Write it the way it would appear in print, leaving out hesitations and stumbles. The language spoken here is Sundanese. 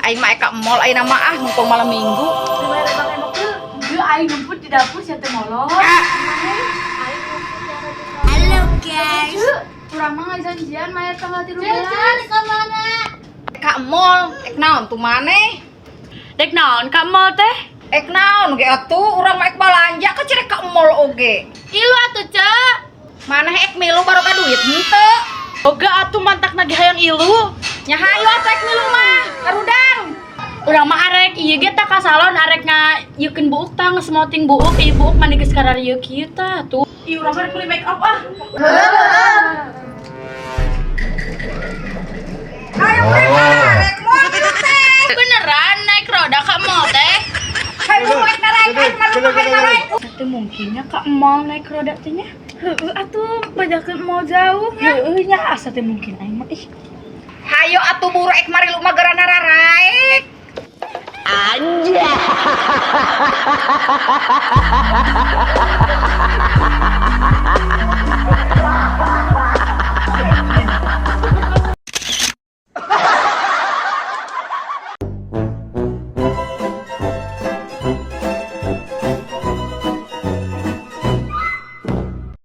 Aing mah ka mall ayeuna mah ah mumpung malam Minggu. Dibayar Bang Emok tuh. Ge aing nyumput di dapur sia teh molor. Halo guys. Urang mah ngajanjian mayar tanggal 13. Cek mana? Ka mall, ek naon tuh maneh? Dek naon ka mall teh? Ek naon ge atuh urang mah ek balanja ka cirek ka mall oge. Ilu atuh, Cek. Maneh ek milu baroga duit henteu. Boga atuh mantak nagih hayang ilu. Nya hayu atuh ek milu mah, harudang. Urang mah arek ieu ge tah ka salon arek ngayeukeun buuk tah ngesmoting buuk, ieu buuk mani geus kararieu kieu tah tuh. Ih, urang mah rek beli make up ah. Hayu rek moal milu teh. Beneran naik roda ka mall teh? Hayu buru ek naraek, hayu mah hayu naraek. Teu mungkinnya ka mall naik roda teh nya. Heueuh atuh bajakeun mall jauh nya. Heueuh nya asa teu mungkin aing mah ih. Hayu atuh buru ek marilu mah geura nararaek. Anjay.